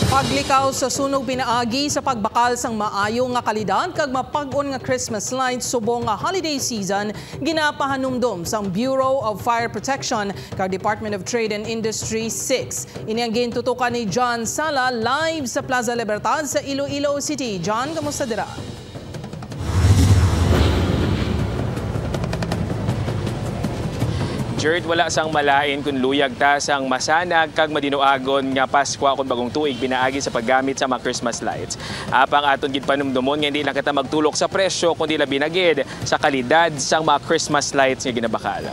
Paglikaw sa sunog pinaagi sa pagbakal sang maayo nga kalidad kag mapag-on nga Christmas lights subong nga holiday season ginapahanumdom sang Bureau of Fire Protection kag Department of Trade and Industry 6. Ini ang gintutukan ni John Sala live sa Plaza Libertad sa Iloilo City. John, kamusta dira? Gert, wala sang malain kung luyag ta sang masanag kag madinuagon nga Pasko kon bagong tuig pinaagi sa paggamit sa mga Christmas lights. Apang aton gid panumdumon nga hindi lang kita magtulok sa presyo kundi labi na gid sa kalidad sang mga Christmas lights nga ginabakal.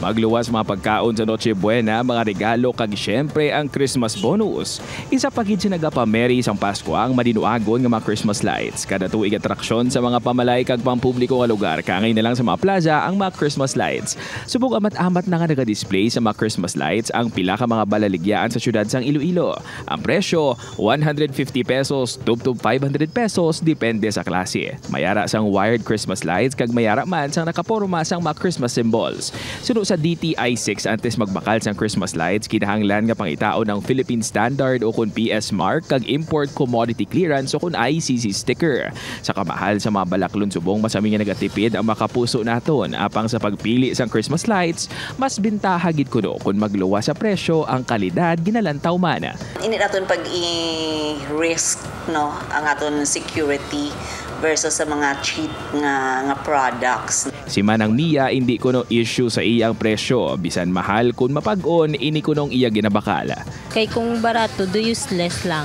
Magluwas mga pagkaon sa Noche Buena, mga regalo kag syempre ang Christmas bonus. Isa pa gid sa nagapameri sang Pasko ang madinuagon nga mga Christmas lights. Kada tuig atraksyon sa mga pamalay kag pampubliko nga lugar, kangay na lang sa mga plaza ang mga Christmas lights. Subong amat-amat na nga naga-display sa mga Christmas lights ang pila ka mga balaligyaan sa syudad sang Iloilo. Ang presyo, 150 pesos tubtub 500 pesos depende sa klase. Mayara sang wired Christmas lights kag mayara man sang nakaporma sang mga Christmas symbols. Suno sa DTI 6 antes magbakal sang Christmas lights, kinahanglan nga pangitao ng Philippine Standard o kun PS Mark kag Import Commodity Clearance o kun ICC sticker. Sa kamahal sa mga balaklon subong, masami nga nagatipid ang makapuso naton. Apang sa pagpili sang Christmas lights, mas bintaha gid kuno kun magluwa sa presyo ang kalidad ginalantaw man. Ini naton pag i-risk no ang aton security versus sa mga cheap nga products. Si Manang Mia hindi kuno issue sa iyang presyo, bisan mahal kun mapag-on ini kunong iya ginabakala. Kay kung barato do useless lang.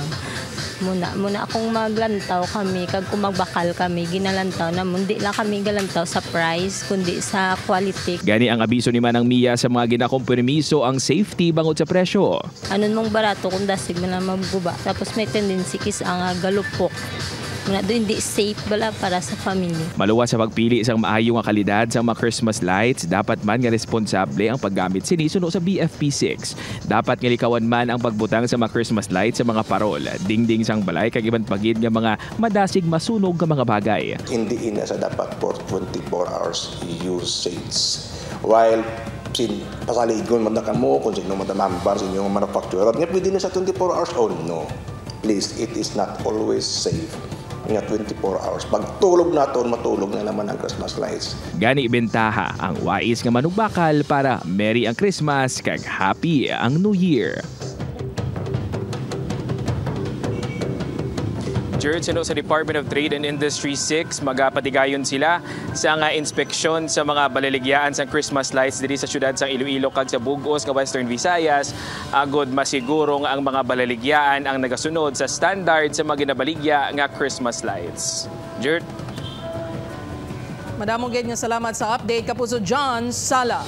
Muna akong maglantaw kami kag kung magbakal kami ginalantaw na mundi lang kami galantaw sa price kundi sa quality. Gani ang abiso ni Manang Mia sa mga ginakompromiso ang safety bangod sa presyo. Anon mong barato kung dasig man lang magguba, tapos may tendency kis ang galupok. Muna do hindi safe bala para sa family. Maluwas sa pagpili sang maayo nga kalidad sa mga Christmas lights, dapat man nga responsable ang paggamit sini suno sa BFP 6. Dapat nga likawan man ang pagbutang sa mga Christmas lights sa mga parol, dingding sang balay kag iban pagid nga mga madasig masunog nga mga bagay. Hindi ina sa dapat for 24 hours usage. While sin pasaligon man na kamo kung sino man mambar sa inyong manufacturer, nga pwede na sa 24 hours. Oh no. Please, it is not always safe nga 24 hours. Pag tulog naton, matulog na naman ang Christmas lights. Gani bentaha ang wais nga manugbakal para merry ang Christmas kag happy ang New Year. Gert, sino sa Department of Trade and Industry 6, magapatigayon sila sa nga inspeksyon sa mga balaligyaan sa Christmas lights diri sa syudad sang Iloilo kag sa Bugos nga Western Visayas, agod masiguro nga ang mga balaligyaan ang nagasunod sa standard sa mga ginabaligya nga Christmas lights. Gert. Madamong gid nga salamat sa update, Kapuso John Sala.